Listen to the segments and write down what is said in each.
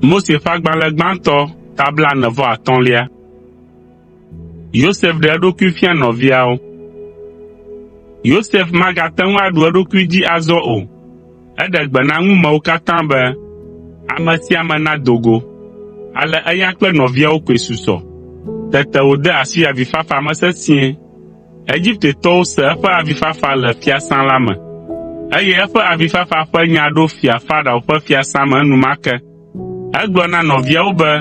Mose ƒe agbalẽ gbãtɔ ta blaene-vɔ-atɔ̃lia. Yosef ɖe eɖokui fia nɔviawo. Yosef magate ŋu aɖu eɖokui dzi azɔ o. Eɖe gbe na eŋumewo katã be, “Ame sia ame nado go.” Ale eya kple nɔviawo koe susɔ. Tete wòde asi avifafa me sesĩe. Egiptetɔwo se eƒe avifafa le fiasã la me, eye eƒe avifafa ƒe nya ɖo Fia Farao ƒe fiasã me enumake. Egblɔ na nɔviawo be,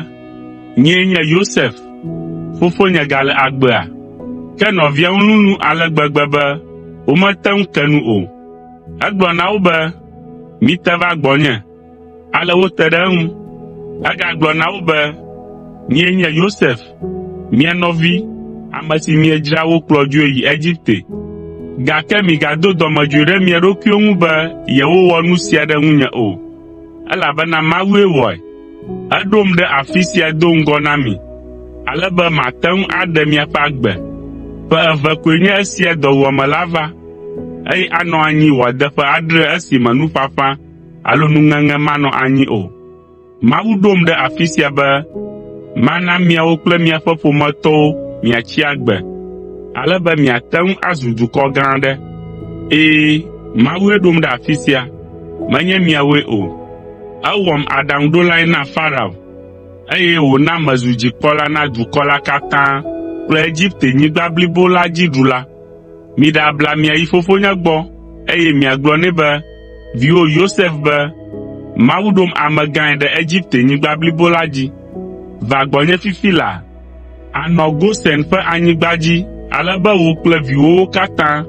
“Nyee nye Yosef! Fofonye gale agbea?” Ke nɔviawo lulũ ale gbegbe be womete ŋu ke nu o. Egblɔ na wo be, “Mite va gbɔnye.” Ale wote ɖe eŋu. Egagblɔ na wo be, “Nyee nye Yosef, mia nɔvi, ame si miedzra wokplɔ dzoe yi Egipte. Gake migado dɔmedzoe ɖe mia ɖokuiwo ŋu be yewowɔ nu sia ɖe ŋunye o, elabena Mawue wɔe. Eɖom ɖe afi sia do ŋgɔ na mi, ale be mate ŋu aɖe miaƒe agbe. Ƒe eve koe nye esia dɔwuame la va, eye anɔ anyi wòade ƒe adre esime nuƒaƒã alo nuŋeŋe manɔ anyi o. Mawu ɖom ɖe afi sia be mana miawo kple miaƒe ƒometɔwo miatsi agbe, ale be miate ŋu azu dukɔ gã aɖe. Ɛ̃, Mawue ɖom ɖe afi sia, menye miawoe o. Ewɔm aɖaŋuɖolae na Farao, eye wòna mezu dzikpɔla na dukɔ la katã kple Egiptenyigba blibo la dzi ɖula. Miɖe abla miayi fofonye gbɔ, eye miagblɔ nɛ be, ‘Viwò Yosef be, Mawu ɖom amegãe ɖe Egiptenyigba blibo la dzi. Va gbɔnye fifi laa, ànɔ Gosen ƒe anyigba dzi ale be wò kple viwòwo katã,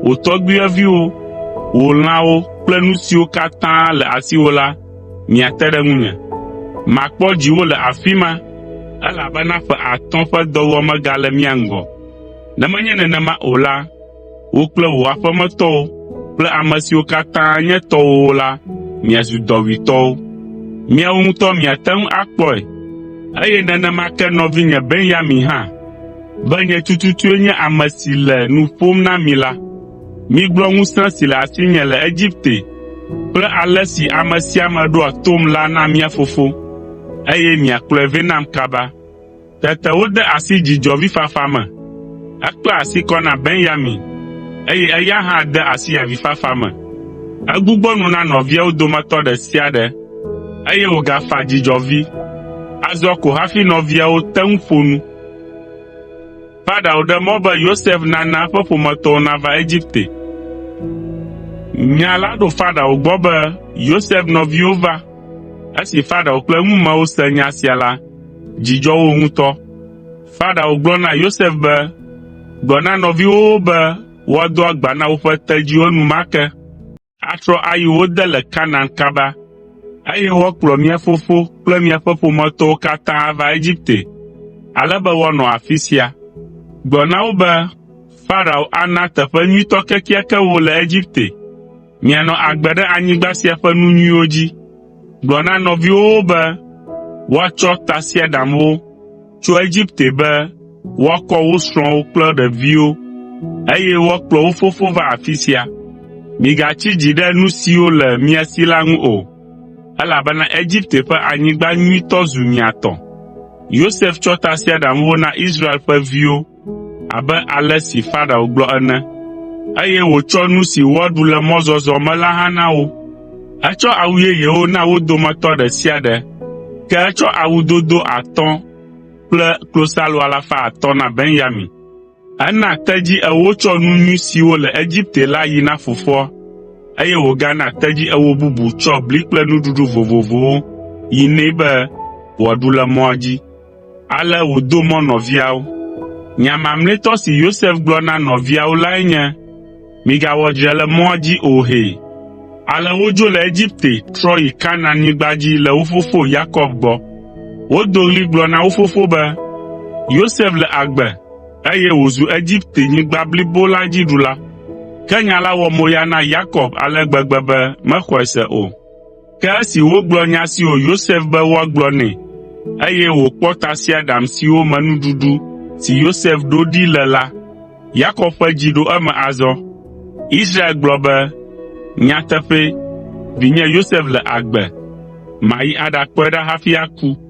wò tɔgbuiyɔviwo, wò lãwo kple nu siwo katã le asiwò la, miate ɖe ŋunye. Makpɔ dziwò le afi ma, elabena ƒe atɔ̃ ƒe dɔwuame gale mía ŋgɔ.’ Ne menye nenema o la, wò kple wò aƒemetɔwo kple ame siwo katã nye tɔwòwo la miazu dɔwuitɔwo. Miawo ŋutɔ miate ŋu akpɔe, eye nenema ke nɔvinye Benyamin hã, be nye tututue nye ame si le nu ƒom na mi la. Migblɔ ŋusẽ si le asinye le Egipte kple ale si ame sia ame ɖoa tom la na mía fofo, eye miakplɔe vɛ nam kaba.” Tete wode asi dzidzɔvifafa me. Ekpla asi kɔ na Benyamin, eye eya hã de asi avifafa me. Egbugbɔ nu na nɔviawo dometɔ ɖe sia ɖe, eye wògafa dzidzɔvi. Azɔ ko hafi nɔviawo te ŋu ƒo nu. Farao ɖe mɔ be Yosef nana eƒe ƒometɔwo nava Egipte. Nya la ɖo Farao gbɔ be Yosef nɔviwo va. Esi Farao kple eŋumewo se nya sia la, dzi dzɔ wo ŋutɔ. Farao gblɔ na Yosef be, “Gblɔ na nɔviwòwo be woado agba na woƒe tedziwo enumake, atrɔ ayi wo de le Kanaan kaba, eye woakplɔ mía fofo kple miaƒe ƒometɔwo katã ava Egipte, ale be woanɔ afi sia. Gblɔ na wo be Farao ana teƒe nyuitɔ kekeake wo le Egipte. Mianɔ agbe ɖe anyigba sia ƒe nu nyuiwo dzi. Gblɔ na nɔviwòwo be woatsɔ tasiaɖamwo tso Egipte be woakɔ wo srɔ̃wo kple ɖeviwo, eye woakplɔ wo fofo va afi sia. Migatsi dzi ɖe nu siwo le mia si la ŋu o, elabena Egipte ƒe anyigba nyuitɔ zu mia tɔ.” Yosef tsɔ tasiaɖamwo na Israel ƒe viwo abe ale si Farao gblɔ ene, eye wòtsɔ nu si woaɖu le mɔzɔzɔ me la hã na wo. Etsɔ awu yeyewo na wo dometɔ ɖe sia ɖe, ke etsɔ awu dodo atɔ̃ kple klosalo alafa atɔ̃ na Benyamin. Ena tedzi ewo tsɔ nu nyui siwo le Egipte la yi na fofoa, eye wògana tedzi ewo bubu tsɔ bli kple nuɖuɖu vovovowo yi nɛ be wòaɖu le mɔa dzi. Ale wòdo mɔ nɔviawo. Nya mamlɛtɔ si Yosef gblɔ na nɔviawo lae nye, “Migawɔ dzre le mɔa dzi o hee!” Ale wodzo le Egipte trɔ yi Kanaanyigba dzi le wo fofo Yakob gbɔ. Wodo ɣli gblɔ na wo fofo be, “Yosef le agbe, eye wòzu Egiptenyigba blibo la dzi ɖula.” Ke nya la wɔ moya na Yakob ale gbegbe be mexɔe se o. Ke esi wogblɔ nya siwo Yosef be woagblɔ nɛ, eye wòkpɔ tasiaɖam siwo me nuɖuɖu si Yosef ɖo ɖee le la, Yakob ƒe dzi ɖo eme azɔ. Israel gblɔ be, “Nyateƒe, vinye Yosef le agbe. Mayi aɖakpɔe ɖa hafi aku.”